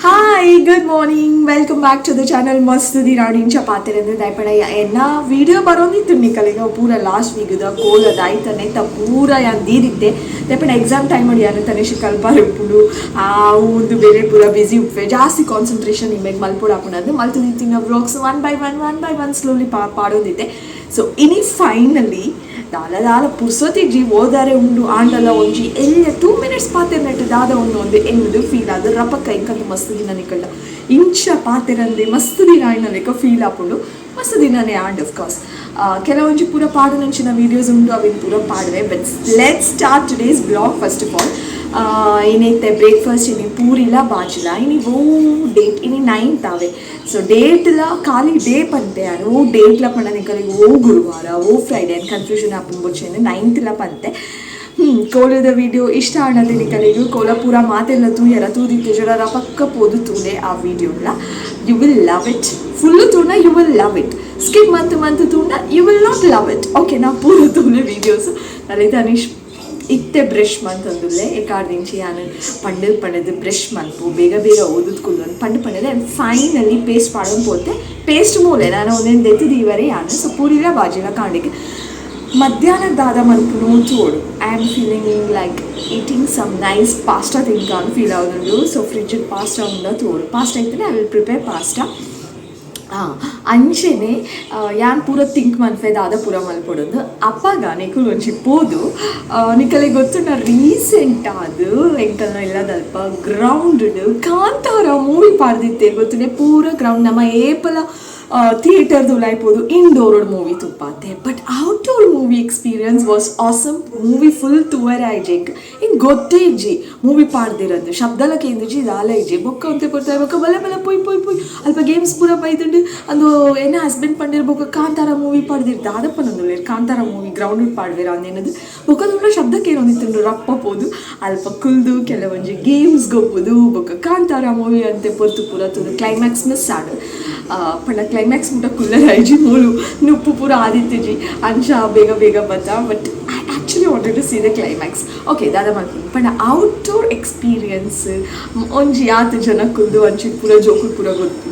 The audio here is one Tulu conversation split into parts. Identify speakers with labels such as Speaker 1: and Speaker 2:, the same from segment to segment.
Speaker 1: Hi, good morning, welcome back to the channel. ಮಸ್ತ್ ದಿನ ಇಂಚ ಪಾತೆರಂದು ದಾಯೆಪಂಡ ಎನ್ನ ವಿಡಿಯೋ ಬರೋಂದಿತ್ತು ನಿಕಲೆಗ ಪೂರ ಲಾಸ್ಟ್ ವೀಕ್ದ ಕೋಲದ ಆಯ್ತಾನೆ ತ ಪೂರ ಯಾನ್ ದೀದಿತ್ತೆ. ದಾಯೆಪಂಡ ಎಕ್ಸಾಮ್ ಟೈಮ್ ಮಾಡಿ ಯಾನು ತನಿಷ್ ಕಲ್ಪಾರ ಉಪ್ಪುಂಡು, ಆ ಒಂದು ಬೇರೆ ಪೂರ ಬ್ಯುಸಿ ಉಪ್ಪೆ, ಜಾಸ್ತಿ ಕಾನ್ಸಂಟ್ರೇಷನ್ ನಿಮಗೆ ಮಲ್ಪೊಡು ಆಪುಂಡು. ಮಲ್ತುದಿತ್ತಿನ vlogs one by one, one by one slowly ಪಾಡೋದಿತ್ತೆ. So ಇನಿ ಫೈನಲಿ ದಾಲ ದಾಲ ಪುರ್ಸೊತಿಜ್ಜಿ, ಓದಾರೆ ಉಂಡು. ಆಂಡಲ ಒಂಜಿ ಎಲ್ಲ 2 ಮಿನಿಟ್ಸ್ ಪಾತೆರ್ನೆಟ್ ದಾದ ಉಂಡು ಒಂದು ಎನ್ನುದು ಫೀಲ್ ಅದು ರಪಕ್ಕ. ಇಂಕಂತ ಮಸ್ತ್ ದಿನ ನಿಕಲ್ಡ ಇಂಚ ಪಾತೆರಂದೆ ಮಸ್ತ್ ದಿನ ಆಯ್ನ ಲೆಕ್ಕ ಫೀಲ್ ಆಪುಂಡು. ಮಸ್ತ್ ದಿನನೇ ಆಂಡ್. ಕೋರ್ಸ್ ಕೆಲವೊಂಜಿ ಪೂರ ಪಾಡುನಂಚಿನ ವೀಡಿಯೋಸ್ ಉಂಡು, ಅವಿನ್ ಪೂರ ಪಾಡುವೆ. But let's start today's vlog. First of all, ಏನೈತೆ ಬ್ರೇಕ್ಫಾಸ್ಟ್? ಇನಿ ಪೂರಿಲ ಬಾಜಿಲ. ಇನಿ ಓ ಡೇಟ್? ಇನಿ 9th ಆವೆ. ಸೊ ಡೇಟ್ಲ ಖಾಲಿ ಡೇ ಪಂತೆ ಯಾನು. ಓ ಡೇಟ್ಲ ಪಂಡ ನಿಕಲಿಗೆ ಓ ಗುರುವಾರ, ಓ ಫ್ರೈಡೆ ಅಂತ ಕನ್ಫ್ಯೂಷನ್ ಆಪುಂಡು ಬೊಚ್ಚೆಂದು 9th ಪಂತೆ. ಕೋಲದ ವಿಡಿಯೋ ಇಷ್ಟ ಆಣದೆ ನಿಕಲಿಗೆ ಕೋಲ ಪೂರ ಮಾತೆಲ್ಲ ತೂಯರ ತೂದಿತ್ತೆ ಜಡ ಪಕ್ಕ ಪೋದು ತೂಲೆ ಆ ವಿಡಿಯೋಲ. You will love it. Full ತೂಂಡ you will love it. Skip month month ತೂಂಡ you will not love it, okay? ನಾ ಪೂರ ತೂಲೆ ವೀಡಿಯೋಸ್. ಅಲ್ಲಿ ತನಿಷ್ ಇತ್ತೆ ಬ್ರಷ್ ಮಂತೊಂದುಲ್ಲೆ. ಏಕಾರ್ದಿಂಚಿ ಯಾನು ಪಂಡದ್ ಪಂಡದ್ ಬ್ರಷ್ ಮನ್ಪು, ಬೇಗ ಬೇಗ ಓದುದ್ ಕುಲ್ಲು ಪಂಡ್ ಪಂಡದೆ ಫೈನಲಿ ಪೇಸ್ಟ್ ಪಾಡೊಂದು ಪೋತೆ. ಪೇಸ್ಟ್ ಮೂಲೆ ನಾನು ಒಂದೇನು ದೆತ್ತು ದೀವರೆ ಯಾನು. ಸೊ ಪೂರಿಲ ಬಾಜಿಲ ಕಾಂಡಿಗೆ. ಮಧ್ಯಾಹ್ನ ದಾದ ಮನ್ಪುನು ತೋಡು. I am feeling like eating some nice pasta ತಿನ್ಕೊಂಡು ಫೀಲ್ ಆಗುಂಡು. ಸೊ ಫ್ರಿಡ್ಜ್ ಪಾಸ್ಟಾ ಉಂಡ ತೋಡು. ಪಾಸ್ಟಾ ಇತ್ತನೆ I will prepare pasta. ಅಂಚೆನೆ ಯಾನ್ ಪೂರ ಥಿಂಕ್ ಮನ್ಪೆ ದಾದ ಪೂರ ಮಲ್ಪೊಡೊಂದು. ಅಪ್ಪಗ ನಿಕುಲು ಒಂಜಿ ಪೋದು ನಿಕಲೆ ಗೊತ್ತುಂಡ, ರೀಸೆಂಟ್ ಆದ್ ಎಂಕಲ್ನ ಇಲ್ಲದಲ್ಪ ಗ್ರೌಂಡ್ ಕಾಂತಾರ ಮೂವಿ ಪಾಡ್ದಿತ್ತೆ ಗೊತ್ತುಂಡೆ. ಪೂರ ಗ್ರೌಂಡ್. ನಮ್ಮ ಏಪಲ ಥಿಯೇಟರ್ದು ಉಲಾಯ್ಪೋದು ಇಂಡೋರ್ ಮೂವಿ ತುಪ್ಪಾತೆ, but outdoor movie experience was awesome. Movie full ತೂವರೆ ಆಯ್ಜಿ ಎಂಕ್. ಇಂಕ್ ಗೊತ್ತೇ ಇಜ್ಜಿ ಮೂವಿ ಪಾಡ್ದಿರೋದು. ಶಬ್ದಲ ಕೇಂದ್ರಿಜಿ, ದಾಲ ಇಜ್ಜಿ. ಬೊಕ್ಕ ಅಂತೆ ಕೊಡ್ತಾರೆ. ಬೊಕ್ಕ ಬಲೆ ಬಲೆ ಪೊಯ್ ಪೊಯ್ ಪೊಯ್ ಅಲ್ಪ ಗೇಮ್ಸ್ ಪೂರ ಬೈದುಂಡು. ಅಂದು ಏನ ಹಸ್ಬೆಂಡ್ ಪಂಡಿರ್, ಬೊಕ್ಕ ಕಾಂತಾರ ಮೂವಿ ಪಾಡ್ದಿರ್ ದಾದಪ್ಪ ನಂದು ಕಾಂತಾರ ಮೂವಿ ಗ್ರೌಂಡ್ ಪಾಡ್ವೇರ ಅಂದೇನದು. ಬೊಕ್ಕ ದುಂಡ ಶಬ್ದಕ್ಕೆ ಏನೊಂದಿತ್ತುಂಡು. ರಪ್ಪ ಪೋದು ಅಲ್ಪ ಕುಲ್ದು ಕೆಲವೊಂಜಿ ಗೇಮ್ಸ್ ಗೊಪ್ಪುದು, ಬೊಕ್ಕ ಕಾಂತಾರ ಮೂವಿ ಅಂತೆ ಪೊರ್ತು ಪೂರ ತೂದು ಕ್ಲೈಮ್ಯಾಕ್ಸ್ ಮಿಸ್ ಆಡು. ಪಂಡ ಕ್ಲೈಮ್ಯಾಕ್ಸ್ ಮುಟ ಕುಲ್ಲರ ಐಜಿ. ಮೂಲು ನುಪ್ಪು ಪೂರ ಆದಿತ್ಯಜಿ ಅಂಚ ಬೇಗ ಬೇಗ ಬತ್ತ. But I actually wanted to see the climax, okay? ದಾದ ಮಲ್ಪುಂಡು ಪಂಡ ಔಟ್ಡೋರ್ ಎಕ್ಸ್ಪೀರಿಯನ್ಸ್ ಒಂಜಿ ಆತ್ ಜನ ಕುಲ್ದು ಒಂಜಿ ಪೂರ ಜೋಕುಲು ಪೂರ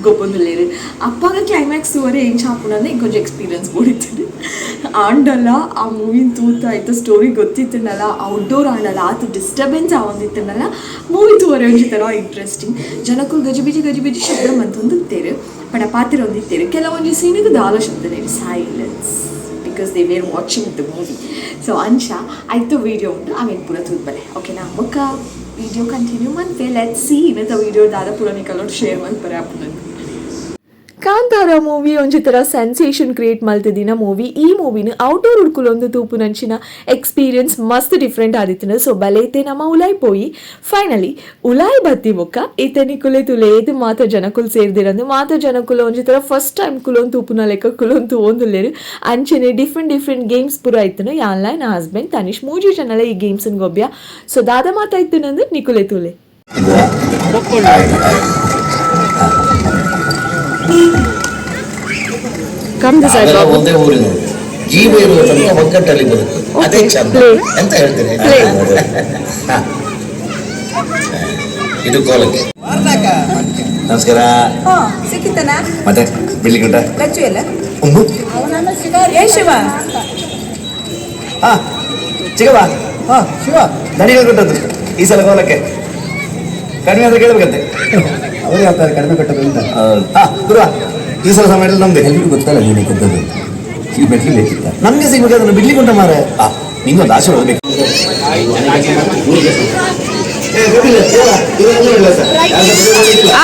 Speaker 1: ಗೊಬ್ಬೊಂದುಲ್ಲೆರ್. ಅಪ್ಪಾಗ ಕ್ಲೈಮ್ಯಾಕ್ಸ್ ತೂವರೆ ಎಂಚ ಆಪುಂಡು ಇಂಕೊಂಜಿ ಎಕ್ಸ್ಪೀರಿಯನ್ಸ್ ಬೋಡಿತ್ತುಂಡು. ಆಂಡಲ ಆ ಮೂವಿನ ತೂತ ಆಯ್ತು ಸ್ಟೋರಿ ಗೊತ್ತಿತ್ತುಂಡಲ್ಲ, ಔಟ್ಡೋರ್ ಆಂಡಲ ಆತ ಡಿಸ್ಟರ್ಬೆನ್ಸ್ ಆವೊಂದಿತ್ತುಂಡಲ್ಲ, ಮೂವಿ ತೂವರೆ ಒಂಜಿ ಥರ ಇಂಟ್ರೆಸ್ಟಿಂಗ್. ಜನಕುಲು ಗಜಿಬಿಜಿ ಗಜಿಬಿಜಿ ಶಬ್ದ ಮಂತೊಂದಿತ್ತೇರು, ಪಂಡ ಪಾತೆರ ಒಂದಿತ್ತೇರು. ಕೆಲವೊಂಜಿ ಸೀನಿಗೆ ದಾಲ ಶಬ್ದ silence, because they were watching the movie. So ಅಂಶ ಆಯ್ತು ವೀಡಿಯೋ ಉಂಟು, ಆಮೇಲೆ ಪೂರ ತೂದ್ ಬಲೆ, ಓಕೆನಾ? ಬೊಕ್ಕ ವೀಡಿಯೋ ಕಂಟಿನ್ಯೂ ಮನ್ಪೆ. Let see ಇನ್ನದ ವೀಡಿಯೋ ದಾದ ಪೂರ ನಿಕಲೋಟ್ ಶೇರ್ ಮನ್ಪರೆ ಆಪುನಂದು. ಕಾಂತಾರ ಮೂವಿ ಒಂಜಿ ಥರ ಸೆನ್ಸೇಷನ್ ಕ್ರಿಯೇಟ್ ಮಲ್ತಿದಿನ ಮೂವಿ. ಈ ಮೂವಿನ ಔಟ್ಡೋರ್ ಉಡ್ಕುಲೊಂದು ತೂಪುನಂಚಿನ ಎಕ್ಸ್ಪೀರಿಯನ್ಸ್ ಮಸ್ತ್ ಡಿಫ್ರೆಂಟ್ ಆದಿತ್ತಿನ. ಸೊ ಬಲೈತೆ ನಮ್ಮ ಉಲಾಯ್ ಪೋಯಿ. ಫೈನಲಿ ಉಲಾಯ್ ಬತ್ತಿ ಬೊಕ್ಕ ಇತ್ತೆ ನಿಕುಲೆ ತುಲೇದು ಮಾತ ಜನಕುಲು ಸೇರ್ದಿರಂದು. ಮಾತ ಜನಕುಲು ಒಂಜಿ ಥರ ಫಸ್ಟ್ ಟೈಮ್ ಕುಲೊಂದು ತೂಪುನ ಲೆಕ್ಕ ಕುಲೊಂದು ತೂವೊಂದುಲ್ಲೆರ್. ಅಂಚೆನೆ ಡಿಫ್ರೆಂಟ್ ಡಿಫ್ರೆಂಟ್ ಗೇಮ್ಸ್ ಪೂರ ಇತ್ತುನು. ಯಾನ್ಲ ಎನ್ನ ಹಸ್ಬೆಂಡ್ ತನಿಷ್ ಮೂಜಿ ಜನಲ ಈ ಗೇಮ್ಸ್ ಗೊಬ್ಬ್ಯ. ಸೊ ದಾದ ಮಾತಾಯ್ತು ನಿಕುಲೆ ತೂಲೆ. Come this.
Speaker 2: ನಾವೆಲ್ಲ ಒಂದೇ ಊರಿನವರು. ಜೀವ ಇರುವ ತನಕ ಒಗ್ಗಟ್ಟಲ್ಲಿ ಬದುಕು, ಅದೇ ಚಂದ ಎಂತ ಹೇಳ್ತೇನೆ. ಹಾ. ಇದು ಕೋಲಕ್ಕೆ. ನಮಸ್ಕಾರ.
Speaker 3: ಸಿಕ್ಕಿತನ.
Speaker 2: ಮತ್ತೆ ಬಿಡ್ಲಿಕ್ಕೆ ಉಂಟಾ?
Speaker 3: ಲಚ್ಚು ಎಲ್ಲ.
Speaker 2: ಉಂಬು.
Speaker 3: ಏ ಶಿವ.
Speaker 2: ಹಾ ಚಿಕ್ಕವ್ವ, ಹಾ ಶಿವ, ದಣಿಗಳು ಕೊಟ್ಟದ್ದು ಈ ಸಲ ಕೋಲಕ್ಕೆ ಕಡಿಮೆ ಆದ್ರೆ ಕೇಳಬೇಕಂತೆ.
Speaker 4: ಅವರು ಹೇಳ್ತಾರೆ ಕಡಿಮೆ ಕಟ್ಟೋದು ಅಂತ.
Speaker 2: ಹಾ ಗುರುವ, ಈ ಸಲ ಸಮಯ ನಮ್ದೆ.
Speaker 4: ಎಲ್ರಿಗೂ ಗೊತ್ತಲ್ಲ ನೀನೆ ಕದ್ದದ್ದು. ಈ ಮೆಟ್ಲು ಬೇಕಿತ್ತ?
Speaker 2: ನಮ್ಗೆ ಸಿಗ್ಬೇಕು, ಅದನ್ನು ಬಿಡ್ಲಿಕ್ಕೆ ಉಂಟ ಮಾರೆ. ಆ ನಿಂಗೊಂದು ಆಶೀರ್ವಾದ ಬೇಕು. ಏ, ಗೊತ್ತಿಲ್ಲ, ಇಲ್ಲ, ಇಲ್ಲ, ಇಲ್ಲ, ಸರ್.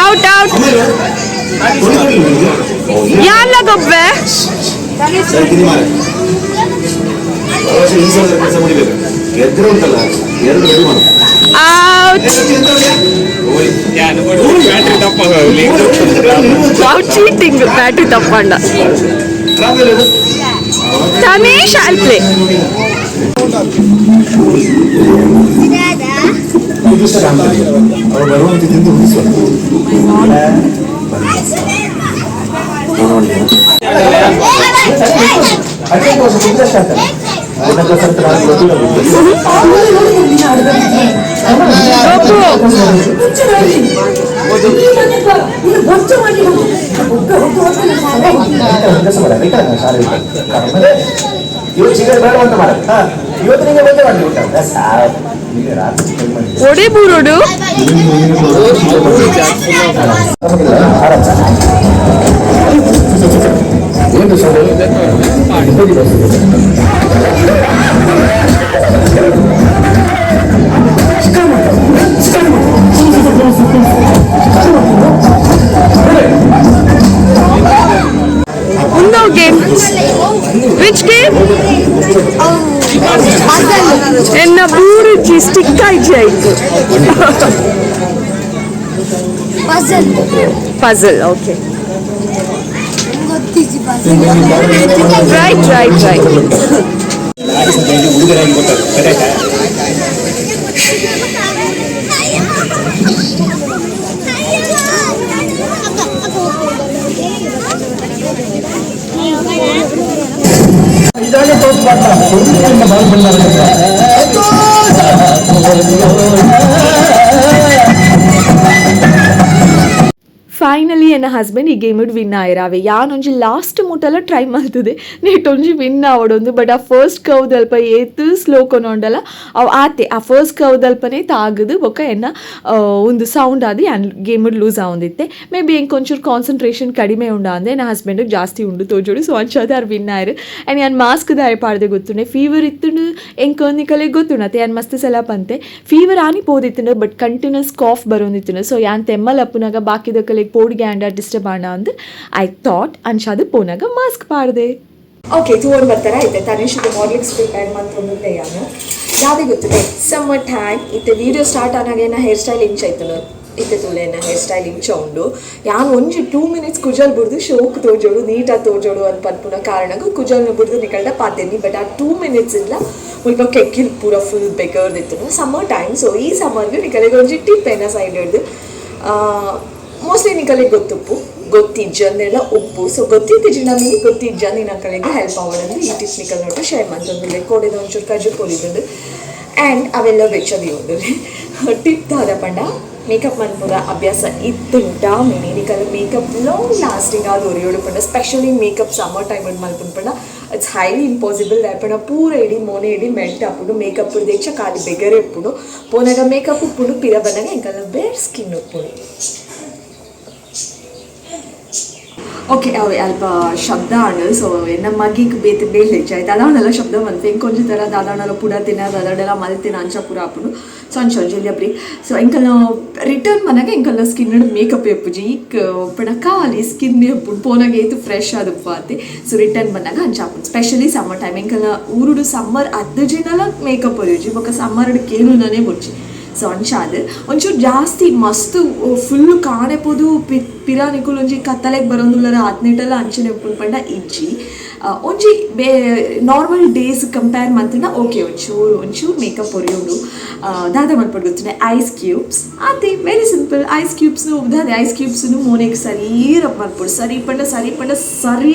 Speaker 1: Out out. ಯಾಲ್ಲ ಗೊಬ್ಬೆ.
Speaker 2: ಸರಿ ತಿನ್ನಿ ಮಾರೆ. ಭರವಸೆ, ಈ ಸಲ ಕೆಲಸ ಮುಗಿಬೇಕು. ಗೆದ್ರೆ ಉಂಟಲ್ಲ, ಎರಡು ರೆಡಿ ಮಾಡು.
Speaker 1: ಔಟ್.
Speaker 5: ಬ್ಯಾಟ್ರಿ ತಪ್ಪ.
Speaker 1: ಔಟ್. ಚೀಟಿಂಗ್, ಬ್ಯಾಟ್ರಿ ತಪ್ಪಂಡ. Tanish, I'll play.
Speaker 4: ಅವರು ಬರುವಂತೆ ತಿಂದು ಮುಗಿಸುವ.
Speaker 1: ಒಡೆ ಬೂರೋಡು. ಉಂದವು ಗೇಮ್? Which game? ಎನ್ನ ಬೂರುಜಿ ಸ್ಟಿಕ್ ಆಯ್ಜಿ ಆಯ್ತು.
Speaker 5: Puzzle.
Speaker 1: Puzzle, okay.
Speaker 5: ಗೊತ್ತಿಜಿ puzzle.
Speaker 1: Right right right.
Speaker 2: ಹುಡುಗರಾಗಿ ಗೊತ್ತಾಗ್ತದೆ, ಗೊತ್ತಾಯ್ತಾ?
Speaker 1: ಫೈನಲಿ ಎನ್ನ ಹಸ್ಬೆಂಡ್ ಈ ಗೇಮ್ ವಿನ್ ಆಯಿರಾವೆ. ಯಾನೊಂಜಿ ಲಾಸ್ಟ್ ಮುಟಲ ಟ್ರೈ ಮಲ್ತದೆ, ನೆಟ್ ಒಂಜಿ ವಿನ್ ಆವಡೊಂದು. ಬಟ್ ಆ ಫಸ್ಟ್ ಕೌದಲ್ಪ ಏತ್ ಸ್ಲೋ ಕೊನೊಂಡಲ ಅವು ಆತೆ. ಆ ಫಸ್ಟ್ ಕೌದಲ್ಪನೇ ತಾಗದು ಬೊಕ್ಕ ಎನ್ನ ಒಂದು ಸೌಂಡ್ ಆದ್ ಯಾನ್ ಗೇಮ್ ಲೂಸ್ ಆವೊಂದಿತ್ತೆ. ಮೇ ಬಿ ಎಂಕ್ ಒಂಚೂರು ಕಾನ್ಸಂಟ್ರೇಷನ್ ಕಡಿಮೆ ಉಂಡ ಅಂದೆ, ಎನ್ನ ಹಸ್ಬೆಂಡ್ ಜಾಸ್ತಿ ಉಂಡು ತೋಜೋಡು. ಸೊ ಅಂಚಾದ್ ಆರ್ ವಿನ್ ಆಯೆರ್. ಆ್ಯಂಡ್ ಯಾನ್ ಮಾಸ್ಕ್ ದಾಯೆ ಪಾಡ್ದೆ ಗೊತ್ತುಂಡೆ? ಫೀವರ್ ಇತ್ತುಂಡು ಎಂಕ್ ನಿಕಲೆಗ್ ಗೊತ್ತುಂಡು ಅತ್ತೆ, ಯಾನ್ ಮಸ್ತ್ ಸಲ ಪಂತೆ. ಫೀವರ್ ಆನಿ ಪೋದಿತ್ತುಂಡು, ಬಟ್ ಕಂಟಿನ್ಯೂಸ್ ಕಾಫ್ ಬರೋಂದಿತ್ತುಂಡು. ಸೊ ಯಾನ್ ತೆಮ್ಮಲ್ ಅಪ್ಪುನಾಗ ಬಾಕಿದಕಲೆಗ್ ಪೋಡಿಗೆ ಆಂಡ ಡಿಸ್ಟರ್ಬ್ ಆಂಡ ಅಂದ್ I thought. ಅಂಚಾದ್ ಪೋನಾಗ ಮಾಸ್ಕ್ ಪಾಡ್ದೆ. ಓಕೆ, ತೂವೊಂದು ಬರ್ತಾರೆ ಐತೆ. ತನಿಷ್ ಹಾರ್ಲಿಕ್ಸ್ ಪ್ರಿಪೇರ್ ಮಂತೊಂದುಲ್ಲೆ ಯಾನು. ದಾದೆ ಗೊತ್ತಿದೆ, ಸಮ್ಮರ್ ಟೈಮ್ ಇತ್ತೆ. ವೀಡಿಯೋ ಸ್ಟಾರ್ಟ್ ಆನಾಗ ಏನ ಹೇರ್ ಸ್ಟೈಲ್ ಇಂಚ ಆಯ್ತು, ಇತ್ತೆ ತೂಲೆ ಎನ್ನ ಹೇರ್ ಸ್ಟೈಲ್ ಇಂಚ ಉಂಡು. ಯಾನ್ ಒಂಜಿ 2 ಮಿನಿಟ್ಸ್ ಕುಜಲ್ ಬುಡ್ದು ಶೋಕ್ ತೋಜೋಡು, ನೀಟಾಗಿ ತೋಜೋಡು ಅಂತ ಪನ್ಪುನ ಕಾರಣಗೂ ಕುಜಲ್ನ ಬುಡ್ದು ನಿಕಲ್ಡ ಪಾತೆರ್ನಿ. ಬಟ್ ಆ 2 ಮಿನಿಟ್ಸ್ ಇಲ್ಲ ಮುಲ್ಪ ಕೆಕ್ಕಿಲ್ ಪೂರ ಫುಲ್ ಬೆಗರ್ದಿತ್ತು. ಸಮ್ಮರ್ ಟೈಮ್, ಸೊ ಈ ಸಮ್ಮರ್ಗೆ ನಿಕಲೆಗ್ ಒಂಜಿ ಟಿಪ್ ಏನ ಸೈಡ್ ಹಿಡ್ದು. ಮೋಸ್ಟ್ಲಿ ನಿಕಲೆಗ್ ಗೊತ್ತುಪ್ಪು, ಗೊತ್ತಿಜ್ಜಂದೆಲ್ಲ ಉಪ್ಪು. ಸೊ ಗೊತ್ತಿತ್ತಿಜ್ಜಿ ನಮಗೆ, ಗೊತ್ತಿಜ್ಜಂದಿನ ಕಡೆಗೆ ಹೆಲ್ಪ್ ಆವಡಂದು ಈ ಟಿಪ್ ನಿಕಲ್ ನೋಟು ಶೇರ್ ಮಂತೊಂದುಲ್ಲೆ. ಕೋಡೆದ ಒಂಚೂರು ಕಜ್ಜು ಪೊಲಿದುಂಡು ಆ್ಯಂಡ್ ಅವೆಲ್ಲ ಬೆಚ್ಚದಿ ಉಂಡು. ಟಿಪ್ ದಾದ ಪಂಡ, ಮೇಕಪ್ ಮನ್ಪುನ ಅಭ್ಯಾಸ ಇತ್ತುಂಟ ಮಿನಿ ನಿಕಲ್ ಮೇಕಪ್ ಲಾಂಗ್ ಲಾಸ್ಟಿಂಗ್ ಆದ್ ಒರಿಯೋಡು ಪಂಡ, ಸ್ಪೆಷಲಿ ಮೇಕಪ್ ಸಮ್ಮರ್ ಟೈಮ್ ಮಲ್ಪುನ ಪಂಡ it's highly impossible. ಪಂಡ ಪೂರ ಇಡೀ ಮೋನೆ ಇಡೀ ಮೆಲ್ಟ್ ಆಪುಂಡು. ಮೇಕಪ್ ದೇಕ್ಷ ಖಾಲಿ ಬೆಗರೆ ಉಪ್ಪುಂಡು. ಪೋನಾಗ ಮೇಕಪ್ ಉಪ್ಪುಂಡು, ಪಿರ ಬನ್ನಗ ಎಂಕಲ್ನ ಬೇರ್ ಸ್ಕಿನ್ ಉಪ್ಪುಂಡು. ಓಕೆ, ಅವೆ ಅಲ್ಪ ಶಬ್ದ ಆಂಡ್. ಸೊ ಎನ್ನ ಮಗಿಗ್ ಬೇತೆ ಬೇಲೆ ಹೆಚ್ಚಾಯ್ತು. ದಾದಾಂಡಲ ಶಬ್ದ ಮಲ್ತೆ ಇಂಕೊಂಜಿ ಥರ ದಾದಾಂಡಲ ಪುಡ ತಿನ್ನ, ದಾದಾಂಡಲ ಮಲ್ತಿನ, ಅಂಚ ಪೂರ ಆಪುಂಡು. ಸೊ ಅಂಚ ಒಂಜಿ ಬ್ರೇಕ್. ಸೊ ಎಂಕಲ್ನ ರಿಟರ್ನ್ ಮನಾಗ ಎಂಕಲ್ನ ಸ್ಕಿನ್ ಮೇಕಪ್ ಎಪ್ಪುಜಿ, ಈಕ್ ಪಂಡ ಖಾಲಿ ಸ್ಕಿನ್ ಎಪ್ಪುಂಡು. ಪೋನಾಗ ಏತು ಫ್ರೆಶ್ ಆದುಪ್ಪು ಅತ್ತೆ. ಸೊ ರಿಟರ್ನ್ ಬಂದಾಗ ಅಂಚ ಆಪುಂಡು. ಸ್ಪೆಷಲಿ ಸಮ್ಮರ್ ಟೈಮ್ ಎಂಕಲ್ನ ಊರುಡು ಸಮ್ಮರ್ ಅದ್ದು ಜಿನಲ ಮೇಕಪ್ ಒರಿಯುಜಿ, ಬೊಕ್ಕ ಸಮ್ಮರ್ ಕೇನುನನೇ ಬೊಡ್ಚಿ. ಸೊ ಅಂಚಾದ್ ಒಂಚೂರು ಜಾಸ್ತಿ ಮಸ್ತ್ ಫುಲ್ ಕಾಣೆಪೋದು ಪಿರಾನಿಕುಲು ಒಂಜಿ ಕತ್ತಲೆಗ್ ಬರೋಂದುಲ್ಲರ ಆತ್ನೇಟಲ ಅಂಚನೆ ಉಪ್ಪುಂಡು ಪಂಡ ಇಜ್ಜಿ. ಒಂಜಿ ಬೇ ನಾರ್ಮಲ್ ಡೇಸ್ ಕಂಪೇರ್ ಮಂತ್ಂಡ ಓಕೆ, ಒಂಚೂರು ಒಂಚೂರು ಮೇಕಪ್ ಒರಿಯುಂಡು. ದಾದ ಮನ್ಪೊಡು ಗೊತ್ತುಂಡೆ? ಐಸ್ ಕ್ಯೂಬ್ಸ್ ಆತೆ, ವೆರಿ ಸಿಂಪಲ್. ಐಸ್ ಕ್ಯೂಬ್ಸ್ನು ದಾದೆ, ಐಸ್ ಕ್ಯೂಬ್ಸ್ನು ಮೋನೆಗ್ ಸರಿ ರಬ್ ಮನ್ಪೊಡು. ಸರಿ ಪಂಡ ಸರಿ ಪಂಡ ಸರಿ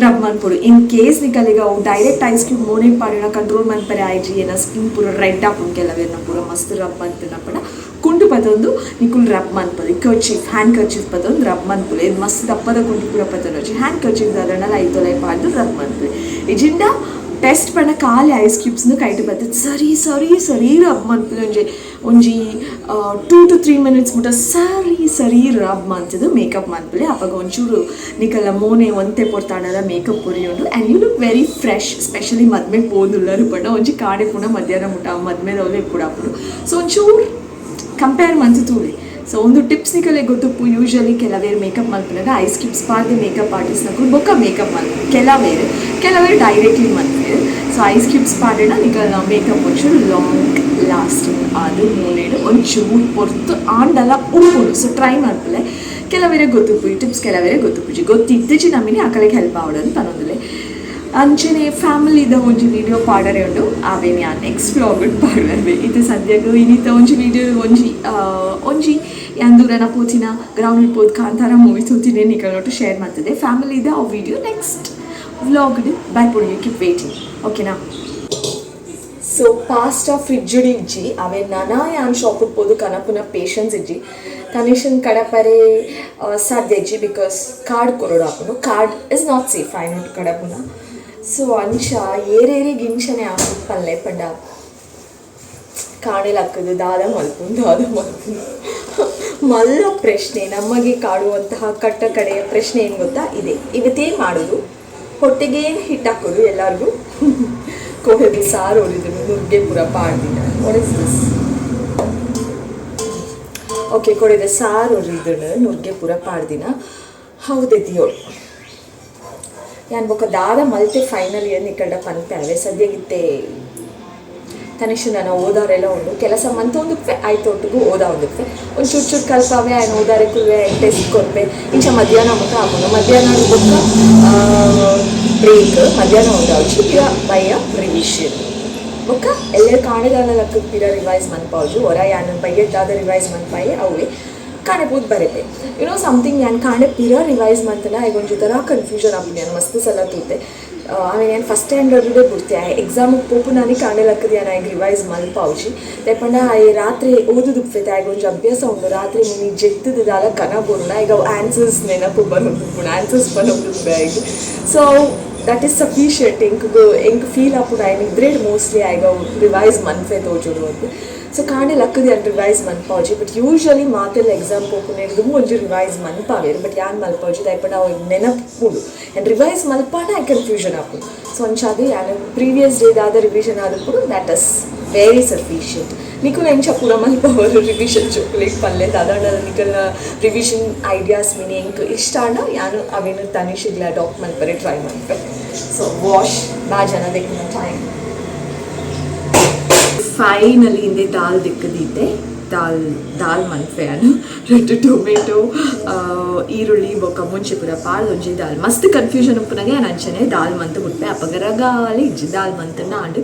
Speaker 1: ರಬ್ ಮನ್ಪೊಡು. ಇನ್ ಕೇಸ್ ನಿಕಲೆಗ್ ಅವು ಡೈರೆಕ್ಟ್ ಐಸ್ ಕ್ಯೂಬ್ ಮೋನೆಗ್ ಪಾಡಿನ ಕಂಟ್ರೋಲ್ ಮನ್ಪರೆ ಆಯ್ಜಿ, ಏನ ಸ್ಕಿನ್ ಪೂರ ರೆಡ್ ಆಪುಂಡು ಕೆಲವೆರ್ನ, ಪೂರ ಮಸ್ತ್ ರಬ್ ಮಂತಿನ ಪಂಡ ಕುಂಟು ಪತೊಂದು ನಿಕುಲು ರಬ್ ಮನ್ಪೊಲಿ. ಕರ್ಚೀಫ್, ಹ್ಯಾಂಡ್ ಕರ್ಚೀಫ್ ಪತೊಂದು ರಬ್ ಮನ್ಪುಲೆ. ಇದು ಮಸ್ತ್ ದಪ್ಪದ ಕುಂಟು ಪೂರ ಪತೊಂದು ಹ್ಯಾಂಡ್ ಕರ್ಚೀಫ್ ದಾದಣ್ಣಲ ಐತೊಲೈ ಪಾಡ್ದು ರಬ್ ಮನ್ಪುಲೆ. ಇಜಿಂಡ ಬೆಸ್ಟ್ ಪಂಡ ಖಾಲಿ ಐಸ್ ಕ್ಯೂಬ್ಸ್ನು ಕೈಟ್ ಬರ್ತದೆ, ಸರಿ ಸರಿ ಸರಿ ರಬ್ ಮನ್ಪುಲೆ. ಒಂಜಿ ಒಂಜಿ 2 ಟು 3 ಮಿನಿಟ್ಸ್ ಮುಟ ಸರಿ ಸರಿ ರಬ್ ಮಂತದು ಮೇಕಪ್ ಮನ್ಪುಲೆ. ಅಪಗ ಒಂಚೂರು ನಿಕಲ ಮೋನೆ ಒಂತೆ ಪೊರ್ತಾಂಡಲ ಮೇಕಪ್ ಪೊರಿಯುಂಡು and you look very fresh. Specially ಮದ್ಮೆಗೆ ಪೋದುಲ್ಲರು ಪಂಡ ಒಂಜಿ ಕಾಡೆ ಪುಣ ಮಧ್ಯಾಹ್ನ ಮುಟ ಮದ್ಮೆದವ್ಲೆ ಕೂಡ ಆಪುಂಡು. ಸೊ ಒಂಚೂರು ಕಂಪೇರ್ ಮಂತು ತೂಲೆ. ಸೊ ಒಂದು ಟಿಪ್ಸ್ ನಿಕಲೆ ಗೊತ್ತುಪ್ಪು. ಯೂಶಲಿ ಕೆಲವೇರು ಮೇಕಪ್ ಮಲ್ಪುನಗ ಐಸ್ ಕ್ಯೂಬ್ಸ್ ಪಾಡ್ದು ಮೇಕಪ್ ಆರ್ಟಿಸ್ಟ್ ನಕುಲು ಬೊಕ್ಕ ಮೇಕಪ್ ಮಲ್ಪು ಕೆಲವೇರು, ಕೆಲವೇರು ಡೈರೆಕ್ಟ್ಲಿ ಮಲ್ಪೆರ್. ಸೊ ಐಸ್ ಕ್ಯೂಬ್ಸ್ ಪಾಡಿನ ನಿಕಲ್ನ ಮೇಕಪ್ ಒಂಚೂರು ಲಾಂಗ್ ಲಾಸ್ಟಿಂಗ್ ಆದ್ ಮೋನೆಡ್ ಒಂಚೂರು ಪೊರ್ತು ಆಂಡಲ ಉಪ್ಪುಂಡು. ಸೊ ಟ್ರೈ ಮಲ್ಪುಲೆ. ಕೆಲವೇರೆ ಗೊತ್ತುಪ್ಪು ಈ ಟಿಪ್ಸ್, ಕೆಲವೇರೆ ಗೊತ್ತುಪ್ಪುಜಿ. ಗೊತ್ತಿತ್ತಿಜಿ ನಮಿನಿ ಅಕಲೆಗ್ ಹೆಲ್ಪ್ ಆವಡ್ ಅಂತ ಪನೊಂದುಲ್ಲೆ. ಅಂಚನೆ ಫ್ಯಾಮಿಲಿದ ಒಂಜಿ ವೀಡಿಯೋ ಪಾಡರೆ ಉಂಡು, ಅವೇನ್ ಯಾನ್ ನೆಕ್ಸ್ಟ್ ವ್ಲಾಗ್ ಪಾಡುವೆ. ಇತ್ತೆ ಸದ್ಯಗ್ ಇನಿತ ಒಂಜಿ ವೀಡಿಯೋ ಒಂಜಿ ಒಂಜಿ ಯಾನ್ ದೂರನ ಪೋತಿನ ಗ್ರೌಂಡ್ ಪೋದು ಕಾಂತಾರ ಮೂವಿ ತೂತಿನಿ ನಿಕಲ್ನೊಟ್ಟು ಶೇರ್ ಮಾಡ್ತದೆ. ಫ್ಯಾಮಿಲಿದ ಆ ವೀಡಿಯೋ ನೆಕ್ಸ್ಟ್ ವ್ಲಾಗ್ ಬರ್ಪುಂಡು. You keep waiting, ಓಕೆನಾ? ಸೊ ಪಾಸ್ಟಾ ಫ್ರಿಡ್ಜ್ ಇಜ್ಜಿ ಅವೆ ನನ ಯಾನ್ ಶಾಪಿಗೆ ಪೋದು ಕನಪುನ ಪೇಷನ್ಸ್ ಇಜ್ಜಿ ತನಿಷನ್ ಕಡಪರೆ ಸಾಧ್ಯ ಇಜ್ಜಿ because card ಕೊರಡು ಆಪುಂಡು ಕಾರ್ಡ್ is not safe ಐನೋಟ್ ಕಡಪುನ. ಸೊ ಅಂಚ ಏರೇರೆ ಗಿಂಚನೆ ಆಪುಂಡು ಪಲ್ಲೆ ಪಂಡ ಕಾಣೆ ಲಕ್ಕದು ದಾದ ಮಲ್ಪುಂಡು ದಾದ ಮಲ್ಪುಂಡು ಮಲ್ಲ ಪ್ರಶ್ನೆ ನಮಗೆ ಕಾಡುವಂತಹ ಕಟ್ಟ ಕಡೆಯ ಪ್ರಶ್ನೆ ಏನು ಗೊತ್ತಾ ಇದೆ, ಇವತ್ತೇನು ಮಾಡೋದು, ಹೊಟ್ಟೆಗೇನು ಹಿಟ್ಟು ಹಾಕೋದು ಎಲ್ಲರಿಗೂ. ಕೋಳಿ ಸಾರು ಹೊಡಿದ್ರು ನುಗ್ಗೆ ಪೂರ ಪಾಡ್ದಿನ. What is this? Okay, ಕೊಡಿದ ಸಾರು ಹೊಡಿದ್ರು ನುಗ್ಗೆ ಪೂರ ಪಾಡ್ದಿನ. ಹೌದೆದಿಯೋಳು ಯಾನ್ ಬೊಕ್ಕ ದಾದ ಮಲ್ತೆ ಫೈನಲ್ ಇಯರ್ ನಿಕಲ್ಡ ಪನ್ಪೆ ಅವೇ ಸದ್ಯಗಿತ್ತೆ ತನಿಷ್ ನಾನು ಓದಾರೆಲ್ಲ ಉಂಡು ಕೆಲಸ ಮಂತೊಂದುಪ್ಪೆ ಆಯ್ತು ಒಟ್ಟಿಗೂ ಓದಾ ಒಂದುಪ್ಪೆ ಒಂದು ಚೂರು ಚೂರು ಕಲ್ಪಾವೆ ಆಯ್ನ ಓದಾರೆ ಕುಲ್ವೆ ಟೆಸ್ಟ್ ಕೊರ್ಪೆ ಇಂಚ ಮಧ್ಯಾಹ್ನ ಮುಖ ಆಪುಂಡು. ಮಧ್ಯಾಹ್ನ ಬೊಕ್ಕ ಬ್ರೇಕ್ ಮಧ್ಯಾಹ್ನ ಓದಾವಚಿ ಪಿರ ಬಯ್ಯ ರಿವಿಷನ್ ಬೊಕ್ಕ ಎಲ್ಲೇ ಕಾಣೆದಾನ ಲಕ್ಕದ ಪಿರ ರಿವೈಸ್ ಮನ್ಪಾವಜು ಹೊರ ಯಾನ್ ಬಯ್ಯದ್ದಾದ ರಿವೈಸ್ ಮನ್ಪಾಯಿ ಅವೇ ಕಾಣೆ ಪೂತ್ ಬರೆಪೆ. ಯುನೋ ಸಮಥಿಂಗ್ ಯಾನ್ ಕಾಣೆ ಪಿರ ರಿವೈಸ್ ಮಂತನ ಒಂಜಿ ಥರ ಕನ್ಫ್ಯೂಷನ್ ಆಪುಂಡು. ಯಾನ್ ಮಸ್ತ್ ಸಲ ತೂತೆ ಆಮೇಲೆ ನಾನು ಫಸ್ಟ್ ಸ್ಟ್ಯಾಂಡರ್ಡೇ ಬಿಡ್ತೆ ಆ ಎಕ್ಸಾಮಿಗೆ ಪೋಪು ನಾನೇ ಕಾಣೆ ಲಕ್ಕದ ಯಾನ್ ಆಯ್ಗೆ ರಿವೈಸ್ ಮಲ್ಪಾವುಜಿ. ದಾಯೆಪಂಡ ಆಯೆ ರಾತ್ರಿ ಓದುದುಪ್ಪೆ ಆಯ್ಗೆ ಒಂಜಿ ಅಭ್ಯಾಸ ಉಂಡು ರಾತ್ರಿ ಮಿನಿ ಜೆತ್ತದ ದಾಲ ಕನ ಬೋರುಂಡು ಆಯ್ಗೆ ಅವು ಆನ್ಸರ್ಸ್ ನೆನಪು ಬರೋದು ಆನ್ಸರ್ಸ್ ಬರೋದು ಆಯ್ಗೆ. ಸೊ that is sufficient ಎಂಕ್ ಎಂಕ್ ಫೀಲ್ ಆಪುಂಡು ಆಯ್ನ ಇದ್ರೇಡ್ ಮೋಸ್ಟ್ಲಿ ಆಯ್ಗೆ ಅವು ರಿವೈಸ್ ಮನ್ಫೆ ತೋಜುಡು ಅಂತ. ಸೊ ಕಾಣೆ ಲಕ್ಕದ ಯಾನ್ ರಿವೈಸ್ ಮನ್ಪಾವುಜಿ. ಬಟ್ ಯೂಶ್ವಲಿ ಮಾತೆಲ್ಲ ಎಕ್ಸಾಮ್ ಪೋಪುನೇರ್ದು ಒಂಜಿ ರಿವೈಸ್ ಮನ್ಪಾವೇರು. ಬಟ್ ಯಾನ್ ಮಲ್ಪಾವುಜಿ ದಾಯೆಪಂಡ ಅವು ನೆನಪುಂಡು ಆ್ಯಂಡ್ ರಿವೈಸ್ ಮಲ್ಪಾಂಡ ಆಯ್ ಕನ್ಫ್ಯೂಷನ್ ಆಪುಂಡು. ಸೊ ಅಂಚಾದ್ ಯಾನ್ ಪ್ರೀವಿಯಸ್ ಡೇ ದಾದ revision ಆದುಪ್ಪುಡು that is very sufficient. ನಿಕುಲು ಎಂಚ ಪೂರ ಮಲ್ಪವರು ರಿವಿಷನ್ ಚೋಕ್ಲೇಟ್ ಪಲ್ಲೆ ದಾದಾಂಡ ನಿಕಲ್ನ ರಿವಿಷನ್ ಐಡಿಯಾಸ್ ಮಿನಿ ಎಂಕ್ ಇಷ್ಟ ಆಂಡ ಯಾನು ಅವೇನು ತನಿಷಿಗ್ಲ ಅಡಾಪ್ಟ್ ಮಲ್ಪರೆ ಟ್ರೈ ಮಲ್ಪೆ. ಸೊ ವಾಶ್ ಬಾಜನ ದೆಕ್ಕುನ ಟೈಮ್. ಫೈನಲಿ ಹಿಂದೆ ದಾಲ್ ದಿಕ್ಕದೀತೆ ದಾಲ್ ದಾಲ್ ಮನ್ಫೆ ಅನು ರೆಡ್ ಟೊಮೆಟೊ ಈರುಳ್ಳಿ ಬೊಕ್ಕ ಮುಂಚೆ ಪೂರ ಪಾಡ್ದ್ ಒಂಜಿ ದಾಲ್ ಮಸ್ತ್ ಕನ್ಫ್ಯೂಷನ್ ಉಪ್ಪುನಗೆ ಯಾನ್ ಅಂಚನೆ ದಾಲ್ ಮಂತ್ ಬುಡ್ಪೆ ಅಪಗ ರಗಾಲಿ ಇಜ್ಜಿ ದಾಲ್ ಮಂತಂಡ ಆಂಡ್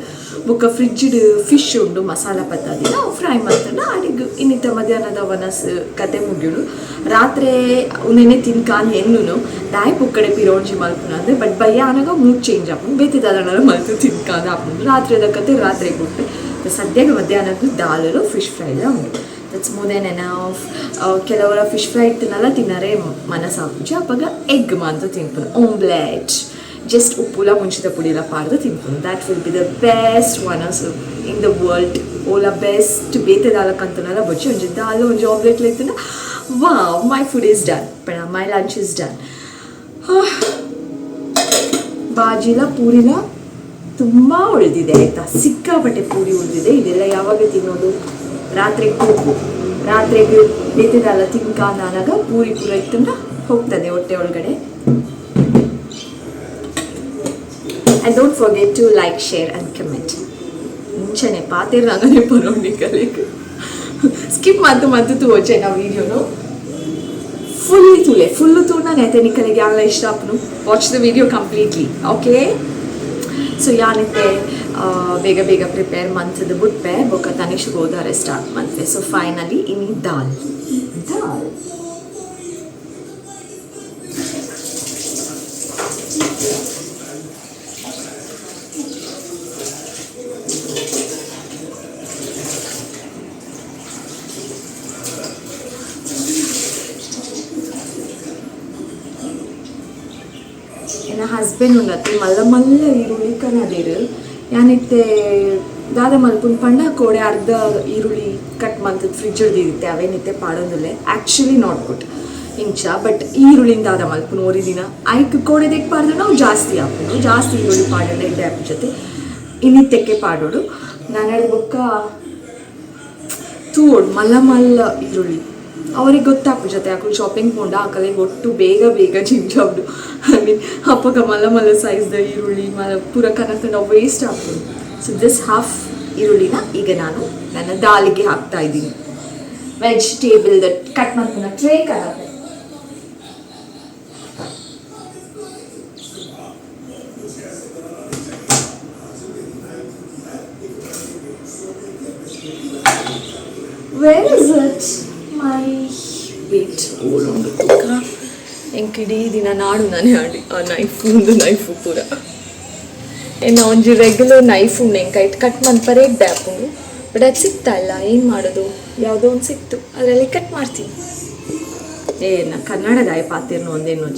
Speaker 1: ಬೊಕ್ಕ ಫ್ರಿಡ್ಜ್ಡ್ ಫಿಶ್ ಉಂಡು ಮಸಾಲ ಪತ್ತಾದಿನ ಅವು ಫ್ರೈ ಮಂತಂಡ ಆಡಿಗ್ ಇನ್ನಿತ ಮಧ್ಯಾಹ್ನದ ವನಸ್ ಕತೆ ಮುಗಿಯುಡು. ರಾತ್ರೆ ಉಂದೆನೆ ತಿನ್ಕಾನ್ ಎನ್ನುನು ದಾಯೆ ಪೊಕ್ಕಡೆ ಪಿರೋಂಜಿ ಮಲ್ಪುನ ಅಂದ್ರೆ ಬಟ್ ಬಯ್ಯ ಆನಗ ಮೂಡ್ ಚೇಂಜ್ ಆಪುಂಡು ಬೇತೆ ದಾದನ ಮಲ್ತು ತಿನ್ಕಾಂದ್ ಆಪುಂಡು. ರಾತ್ರೆದ ಕತೆ ರಾತ್ರೆ ಬುಡ್ಪೆ. ಸದ್ಯಕ್ಕೆ ಮಧ್ಯಾಹ್ನದ್ದು ದಾಲಲು ಫಿಶ್ ಫ್ರೈಲ ಉಂಡು. That's more than enough. ಕೆಲವರ ಫಿಶ್ ಫ್ರೈ ತಿನ್ನಲ್ಲ ತಿನ್ನರೆ ಮನಸ್ಸಾಪುಜಿ ಅಪಗ ಎಗ್ ಮಾಂತ ತಿನ್ಪುನು ಓಮ್ಲೆಟ್ ಜಸ್ಟ್ ಉಪ್ಪುಲ ಮುಂಚಿತ ಪುಡಿಲ ಪಾಡ್ದು ತಿನ್ಪುನು. That will be the best one in the world. Ola best ಬೇತೆ ದಾಲಕ್ಕಂತನಲ್ಲ ಬೊಚ್ಚಿ ಒಂಜಿ ದಾಲ್ ಒಂಜಿ omelette ಲೆತ್ತುನ wow my food is done ಪಣ my lunch is done. ಬಾಜಿಲ ಪೂರಿಲ ತುಂಬ ಉಳಿದಿದೆ ಆಯಿತಾ, ಸಿಕ್ಕಾಪಟ್ಟೆ ಪೂರಿ ಉಳಿದಿದೆ. ಇದೆಲ್ಲ ಯಾವಾಗ ತಿನ್ನೋದು? ರಾತ್ರಿಗೆ ಹೋಗು ರಾತ್ರಿಗೆ ಬೇತೆದಲ್ಲ ತಿನ್ಕ ನಾನಾಗ ಪೂರಿ ಪೂರ ಇತ್ತಂದ್ರೆ ಹೋಗ್ತದೆ ಹೊಟ್ಟೆ ಒಳಗಡೆ. And don't forget to like, share and comment. ಮುಂಚೆನೆ ಪಾತೇರ್ನಾಗನೆ ಬರೋಣಿ ಕಲಿಕ್ ಸ್ಕಿಪ್ ಮಾತು ಮತ್ತು ತೂವೊಚ್ಚೆ ನಾವು ವೀಡಿಯೋನು ಫುಲ್ಲಿ ತೂಲೆ ಫುಲ್ಲು ತೂನ ನೆತೆ ನಿಕಲಿಗೆ ಯಾವೆಲ್ಲ ಇಷ್ಟ ಆಪುನು. Watch the video completely okay. So ಯಾನಿತ್ತೆ ಬೇಗ ಬೇಗ ಪ್ರಿಪೇರ್ ಮಂತದ ಬುಟ್ಪೆ ಬೊಕ್ಕ ತನಿಷ್ ಗೋದಾರೆ ಸ್ಟಾರ್ಟ್ ಮಂತೆ. ಸೊ ಫೈನಲಿ ಇನಿ ದಾಲ್ ದಾಲ್ ಎನ್ನ ಹಸ್ಬೆಂಡ್ ಉಂಡತ್ತೆ ಮಲ್ಲ ಮಲ್ಲ ಈರುಳ್ಳಿ ಕನದೇರು ಯಾನಿತ್ತೆ ದಾದ ಮಲ್ಪುನ್ ಪಂಡ ಕೋಡೆ ಅರ್ಧ ಈರುಳ್ಳಿ ಕಟ್ ಮಂತದ ಫ್ರಿಜ್ ಇತ್ತೆ ಅವೇನಿತ್ತೆ ಪಾಡೊಂದುಲ್ಲೆ ಆ್ಯಕ್ಚುಲಿ not good ಇಂಚ. ಬಟ್ ಈರುಳ್ಳಿನ ದಾದ ಮಲ್ಪುನು ಒರಿ ದಿನ ಐಕ್ ಕೋಡೆ ದೆಕ್ ಪಾಡ್ದು ನಾವು ಜಾಸ್ತಿ ಹಾಪುನು ಜಾಸ್ತಿ ಈರುಳ್ಳಿ ಪಾಡಂಡ ಇದ್ದೆ ಆಪು ಜೊತೆ ಇನ್ನಿತ್ತೆಕ್ಕೆ ಪಾಡೋಡು ನಾನು ಬೊಕ್ಕ ತೂವೊಡು ಮಲ್ಲ ಮಲ್ಲ ಈರುಳ್ಳಿ ಅವ್ರಿಗೆ ಗೊತ್ತಾಪು ಜೊತೆ ಅಕುಲು ಶಾಪಿಂಗ್ ಪೋಂಡ ಆಕಲೆ ಒಟ್ಟು ಬೇಗ ಬೇಗ ಜಿಂಜಾವ್ಡು I mean ಅಪ್ಪಗ ಮಲ್ಲ ಮಲ್ಲ ಸೈಜ್ದ ಈರುಳ್ಳಿ ಮಲ್ಲ ಪೂರ ಕನತಂಡ ವೇಸ್ಟ್ ಆಪುಂಡು. ಸೊ this half ಈರುಳ್ಳಿನ ಈಗ ನಾನು ನನ್ನ ದಾಲಿಗೆ ಹಾಕ್ತಾ ಇದ್ದೀನಿ. ವೆಜಿಟೇಬಲ್ ಕಟ್ ಮಾಡ್ಕೊಂಡು ಟ್ರೇ ಕನಪೆ. Where is it? My wait, ಓಲೊಂದು ತುಕ್ಕ ಎಂಕ್ ಇಡೀ ದಿನ ನಾಡು ನಾನೇ ಆಡಿ ಆ ನೈಫ್ ಒಂದು ನೈಫು ಪೂರ. ಇನ್ನು ಒಂಜಿ ರೆಗ್ಯುಲರ್ ನೈಫ್ ಉಂಡು ಎಂಕ, ಐಟ್ ಕಟ್ ಮನ್ಪರೆ ಎಡ್ಡೆ ಆಪುಂಡು. ಬಟ್ ಅದು ಸಿಕ್ತಾ ಇಲ್ಲ, ಏನು ಮಾಡೋದು? ಯಾವುದೋ ಒಂದು ಸಿಕ್ತು, ಅದರಲ್ಲಿ ಕಟ್ ಮಾಡ್ತೀನಿ. ಏ, ನಾ ಕನ್ನಡದಾಯ ಪಾತಿರ್ನು ಒಂದೇನು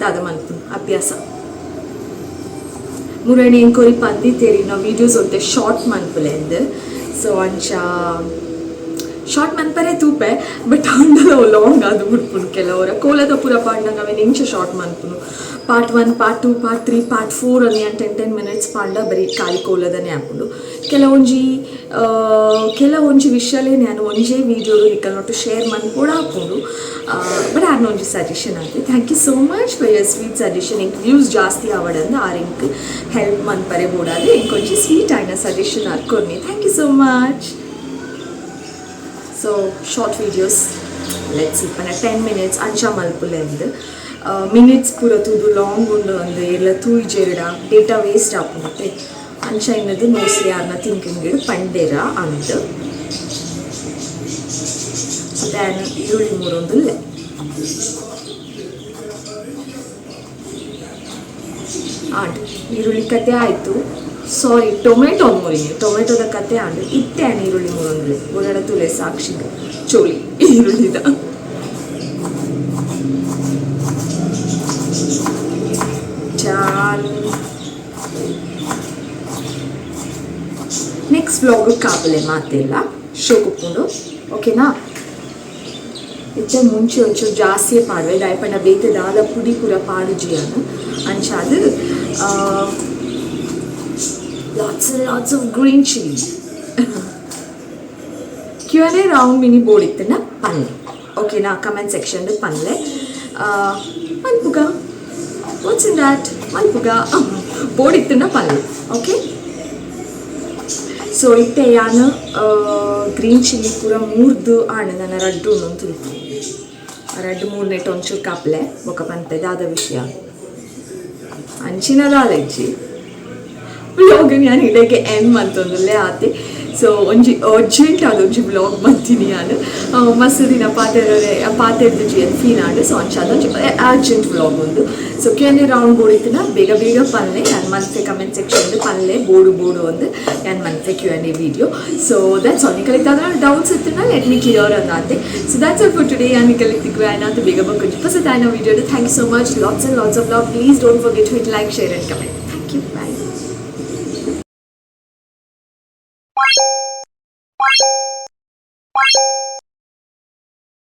Speaker 1: ದಾದ ಮನ್ಪುನು ಅಭ್ಯಾಸ. ಮುರಣಿ ಎಂಕೊರಿ ಪಂದಿತೇರಿ ನಾವು ವೀಡಿಯೋಸ್ ಒಂತೆ ಶಾರ್ಟ್ ಮನ್ಪುಲೆ ಅಂದ್. ಸೊ ಅಂಚ ಶಾರ್ಟ್ ಮನ್ಪರೆ ತೂಪೆ, ಬಟ್ ಅಂಡಲ ಲಾಂಗ್ ಅದು ಬಿಡ್ಪುನು. ಕೆಲವರ ಕೋಲದ ಪೂರ ಪಾಂಡಂಗ ಅವೇನು ಇಂಚ short ಮನ್ಪುನು? Part 1, part 2, part 3, part 4 ಅಲ್ಲಿ 10 10 ಮಿನಿಟ್ಸ್ ಪಾಂಡ ಬರೀ ಖಾಲಿ ಕೋಲದನೇ ಆಪುಂಡು. ಕೆಲವೊಂಜಿ ವಿಷಯಲೇ ನಾನು ಒಂಜೇ ವೀಡಿಯೋಡು ನಿಕಲ್ನೊಟ್ಟು ಶೇರ್ ಮನ್ಪೊಡು ಆಪುಂಡು. ಬಟ್ ಆರ್ನ ಒಂಜಿ ಸಜೆಷನ್ ಆತೆ. Thank you so much for your sweet suggestion. ಎಂಕ್ ವ್ಯೂಸ್ ಜಾಸ್ತಿ ಆವಡಂದು ಆರ್ ಎಂಕ್ ಹೆಲ್ಪ್ ಮನ್ಪರೆ ಬೋಡಾದ್ ಎಂಕ್ ಒಂಜಿ ಸ್ವೀಟ್ ಆಯ್ನ ಸಜೆಷನ್ ಆರ್ ಕೊರ್ನಿ. Thank you so much. So short videos, let's ಪಂಡ 10 ಮಿನಿಟ್ಸ್ ಅಂಚ ಮಲ್ಪುಲೆ ಅಂದ್. ಮಿನಿಟ್ಸ್ ಪೂರ ತೂದು ಲಾಂಗ್ ಉಂಡು ಅಂದ್ ಎಲ್ಲ ತೂಯ್ಜೆರಡ ಡೇಟಾ ವೇಸ್ಟ್ ಆಪುಂಡತ್ತೆ. ಅಂಚ ಇನ್ನದು ಮೋಸ್ಟ್ಲಿ ಆರ್ನ ಥಿಂಕಿಂಗ್ ಪಂಡೇರ ಅಂದ್. ಸೊ then ಈರುಳ್ಳಿ ಮೂರೊಂದುಲ್ಲೆ. ಆಂಡ್ ಈರುಳ್ಳಿ ಕತೆ ಆಯಿತು. ಸಾರಿ, ಟೊಮೆಟೊ ಮೂರಿನಿ, ಟೊಮೆಟೊದ ಕತೆ ಆಂಡ್. ಇತ್ತೆ ಆಂಡ್ ಈರುಳ್ಳಿ ಮೂರೊಂದುಲ್ಲೆ. ಓಡಾಡ ತುಲೆ ಸಾಕ್ಷಿಗ್ ಚೋಳಿ ಈರುಳ್ಳಿದ. ಚಾನ್ ನೆಕ್ಸ್ಟ್ ವ್ಲಾಗ್ ಕಾಪಲೆ ಮಾತೆಲ್ಲ ಶೋಕುಪ್ಪುಂಡು, ಓಕೆನಾ? ಇತ್ತೆ ಮುಂಚೆ ಒಂಚೂರು ಜಾಸ್ತಿ ಪಾಡುವೆ, ದಾಯಪಂಡ ಬೇತೆ ದಾದ ಪುಡಿ ಪೂರ ಪಾಡುಜಿಯಾನು. ಅಂಚಾದ್ lots and lots of green chilli. Q&A round mini board ಇತ್ತನ್ನ ಪನ್ಲೆ, ಓಕೆನಾ? ಕಮೆಂಟ್ ಸೆಕ್ಷನ್ ಪನ್ಲೆ. ಮನ್ಪುಗ, ವಾಟ್ಸ್ ಇನ್ that? ಮನ್ಪುಗ, ಬೋರ್ಡ್ ಇತ್ತನ್ನ ಪನ್ಲೆ, ಓಕೆ? ಸೊ ಇತ್ತೆ ಯಾನ್ ಗ್ರೀನ್ ಚಿಲ್ಲಿ ಪೂರ ಮೂರ್ದು ಆಂಡ್, ನನ್ನ ರಡ್ಡು ಉಂಡು ತುಲ್ಪು. ರಡ್ಡು ಮೂರ್ನೆಟ್ ಒಂಚೂರು ಕಾಪ್ಲೆ, ಬೊಕ ಪನ್ಪೆ ದಾದ ವಿಷಯ. ಅಂಚಿನ ದಾಲ ಇಜ್ಜಿ. ವ್ಲಾಗ್ ನಾನು ಇಡಕ್ಕೆ ಎಂಡ್ ಮಂತೊಂದುಲ್ಲೆ ಆತೆ. ಸೊ ಒಂಜಿ ಅರ್ಜೆಂಟ್ ಆದ್ ಒಂಜಿ ವ್ಲಾಗ್ ಮಂತೀನಿ ಯಾನ್. ಮಸ್ತ್ ದಿನ ಪಾತೆರರೆ ಪಾತೆರ್ದಿಜಿ ಅಂದ್ ಫೀಲ್ ಆಂಡ್. ಸೊ ಅಂಚಾದ್ ಒಂಜಿ ಅರ್ಜೆಂಟ್ ವ್ಲಾಗ್ ಉಂದು. ಸೊ ಕ್ಯೂ ಎನ್ ಎ ರೌಂಡ್ ಬೋಡಿತ್ತಿನ ಬೇಗ ಬೇಗ ಪನ್ಲೆ. ಯಾನ್ ಮನ್ಪೆ, ಕಮೆಂಟ್ ಸೆಕ್ಷನ್ ಪನ್ಲೆ, ಬೋಡು ಬೋಡು ಅಂದ್. ಯಾನ್ ಮನ್ಪೆ Q&A video. So that's all. ನಿಕಲೆಗ್ ದಾದ ಡೌಟ್ಸ್ ಇತ್ತಿನ let me clear ಅಂದಾತೆ. So that's all for today. ಯಾನ್ ನಿಕಲೆಗ್ ತಿಕ್ಕುವೆ ಆಯ್ನಾತ್ ಬೇಗ ಬೊಕ್ಕ ಪೊಸತಾಯಿನ video. Thank you so much. Lots and lots of love. Please don't forget to hit like, share and comment. Thank you. Bye.